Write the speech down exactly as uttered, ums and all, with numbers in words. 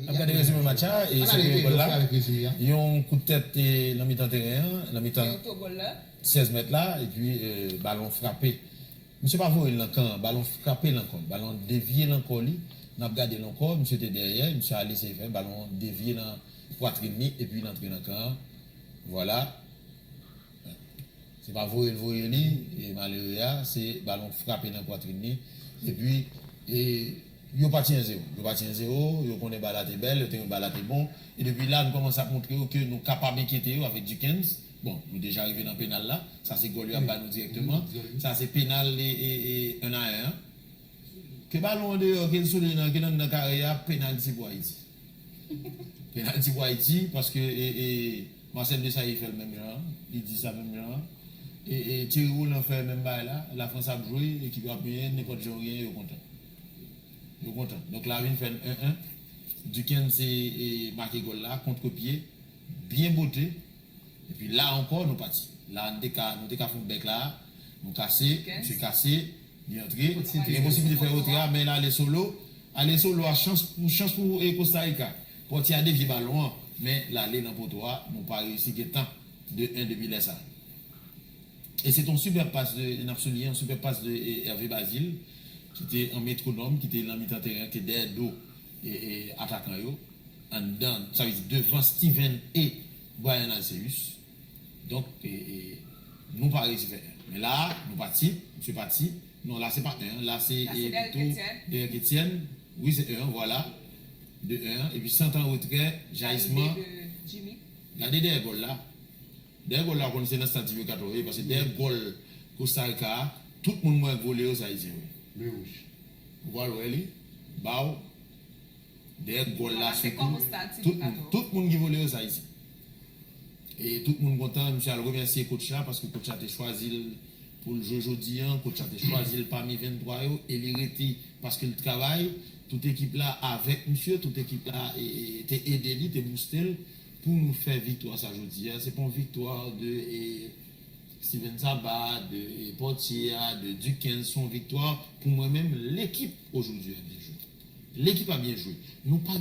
N ap gade rezime match la, e se premye gòl la. Yon kout tèt e nan mitan teren an, nan mitan sèz mèt la, epi e, balon frape. Misye pa voye l nan kan an, balon frape nan kò l, balon devye nan kò li. N ap gade l ankò, misye te dèyè, misye ale seye fè, balon devye nan pwatrin li, epi l antre nan kan an. Vwala. Se pa voye l voye li, e malere a, se balon frape nan pwatrin li. Epi, e, yo pati en zewo. Yo pati en zewo, yo konnen bal la te bèl, yo te wè bal la te bon. E depi la, nou kòmanse ap montre yo ke nou kapab enkyete yo avèk Duckens. Bon, nou deja rive nan penal la. Sa se gòl yo ap ba nou dirèkteman. Sa se penal e, e, e, en a en an. Ke balon an deyò, ke l sou liy nan, ke l anndan kare a, penalti pou Ayiti. Penalti pou Ayiti, paske e, e, Marcel Desailly fè l menm jan an, li di sa menm jan an. E, e Thierry Roland fè menm bagay la, Lafrans ap jwe, ekip yo ap genyen, nenpòt jan yo genyen, yo kontan. Yo kontan. Donk la vin fè n en en. Duckens e, e make gòl la, kontrepye, byen bote. Epi la ankò, nou pati. La, nou te ka, nou te ka fè yon bèk la, nou kase, misye kase, li antre. Gen posiblite fè retrè a, men l ale solo. Ale solo a chans pou, chans pou e, Costa Rica. Pòtye a devye balon an, men l ale nan poto a, nou pa reyisi gentan. De en depi lè sa. E se te yon sipèb pas de, n ap souliye, yon sipèb pas de e, Hervé Bazile, ki te an metwonòm, ki te nan mitan teren an, ki te dèyè do e, e, atakan yo, anndan, sa vle di devan Steven e Bryan Alceus. Donk, e, e, nou pa reyisi fè en. Men la, nou pati, misye pati. Non, la se pa en, la se e, pito Derrick Etienne. Wi, se en, vwala. De en, epi sant an retrè, jayisman. Gade dèyè gòl la. Dèyè gòl la, w konnen se nan stad T V katòz, wi, paske dèyè gòl Costa Rica a, tout moun mwen vole yo, se Ayisyen, wi. Men wouj. Ou pral wè li, baw, dèyè gòl la, sitou, tout moun, tout moun ki vole yo, se Ayisyen. E tout moun kontan, misye al remèsye coach la, paske coach la te chwazi l pou l jwe jodi an, coach la te chwazi l pami venntwa yo, e li rete paske l travay, tout ekip la avèk misye, tout ekip la e, e, te ede li, te bouste l, pou nou fè viktwa sa jodi a. Se pa yon viktwa de e, Steven Sabat, de e, Pòtye a, de Duckens, se yon viktwa pou mwen menm, lekip ojodi a byen jwe. Lekip a byen jwe. Nou pa